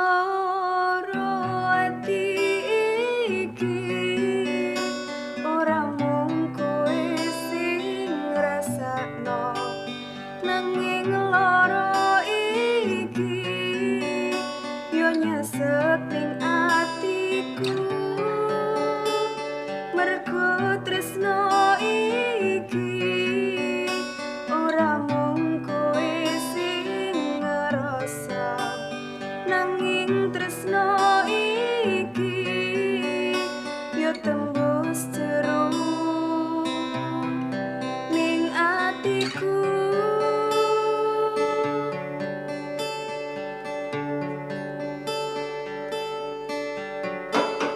Loro ati iki ora mung kowe sing ngrasakno, nanging loro iki yo nyesek ning atiku. Mergo tresno iki ora mung kowe sing ngrasa, nanging tresno iki yo tembus jero ning atiku.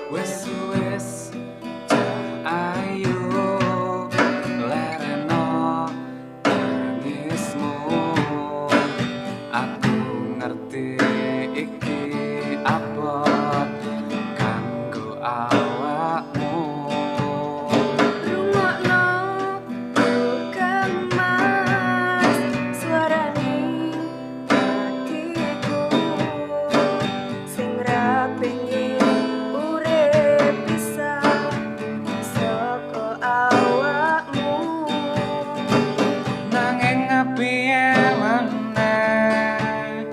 Wes wes ayo lereno tangismu, aku ngerti iki abot kanggo awakmu. Rungokno Kang Mas suarane atiku sing ra pengin urip pisah saka awakmu. Nanging piye meneh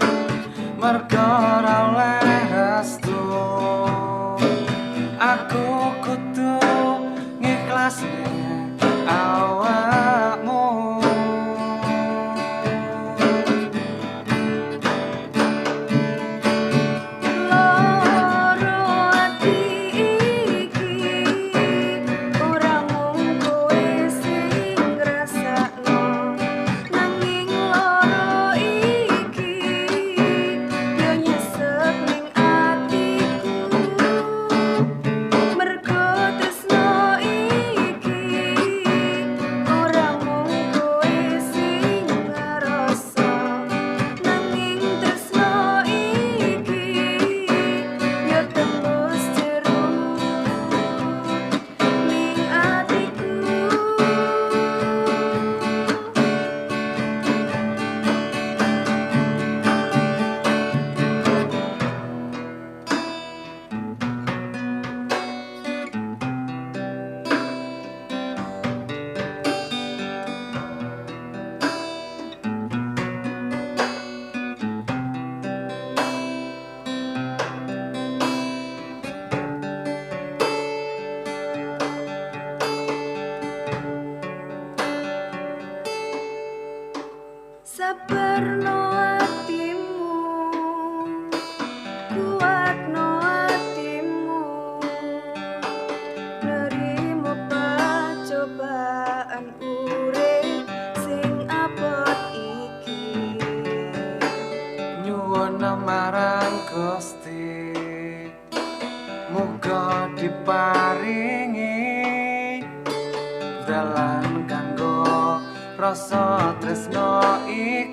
mergo ora oleh restu, aku kudu ngikhlasne awakmu. Loro ati iki ora mung kowe sing ngrasakno, nanging loro iki yo nyesek ning atiku. Mergo tresno iki ora mung kowe sing ngrasa, nanging tresno iki yo tembus jero ning atiku. Sabarno atimu, kuatno atimu, nerimo pacobaan urip sing abot iki. Nyuwun marang Gusti muga diparingi dalan kanggo rasa tresno iki.